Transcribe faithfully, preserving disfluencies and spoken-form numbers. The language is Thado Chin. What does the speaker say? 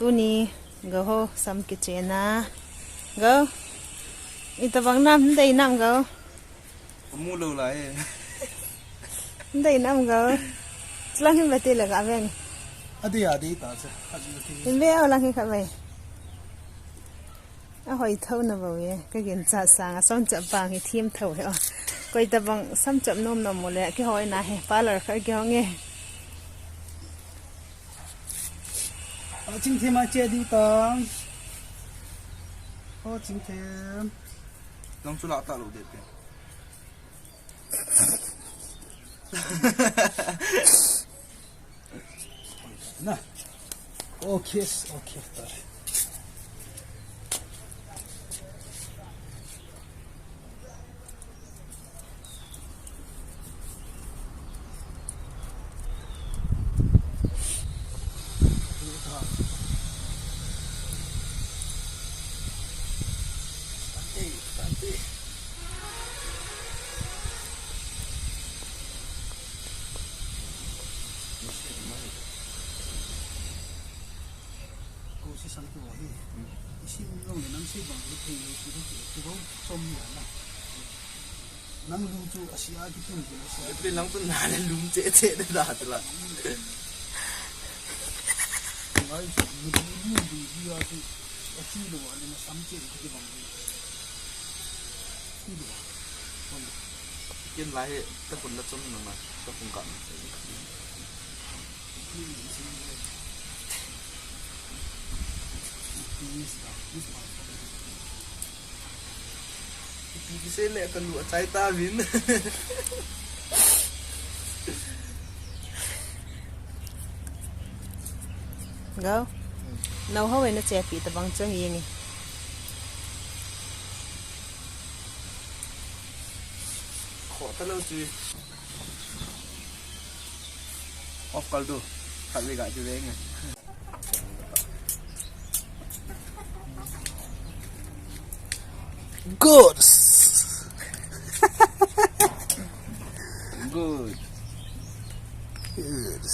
Tuni, Gou ho, sam kichena. Gou. Itobang nam, dei nam Gou. Amu lou lai e. Dei nam Gou. Chulang hin bati le ka veng. Adei, adei ta cha. Hin be o lang hin ka ve. Ahoi thou na bou e. Ka ginchat sang a, sam chap bang hi thim thou hi o. Koi tabang sam chap nom nom mo le, kihoi na hi. Parlour kha kihong e. O, Chingthem a che diu tang. O, Chingthem. Nang chu la ta lou de te. Na. Okay, okay, ta. Ko si sang tu ahi. Isi mi long le nang si bang le thei le si tu tu tu som ya na. Nang lu chu a si a ki tun ki a si a. Ple nang tu na le lum che che de da tu la. Ngai chu mi lu lu lu lu a tu a chi lo a le na sam che ki bang. Ki lo. Kon. Ken lai he ta kun la chom na ma. Ta kun ka. Ipi kisei le ka lu a chai ta vin. Gou. Nau ho na chepi tabang chu hi nge. Kho ta lou chu. Off kal du. Khat le ga chu ve nge. Good. Good. Good.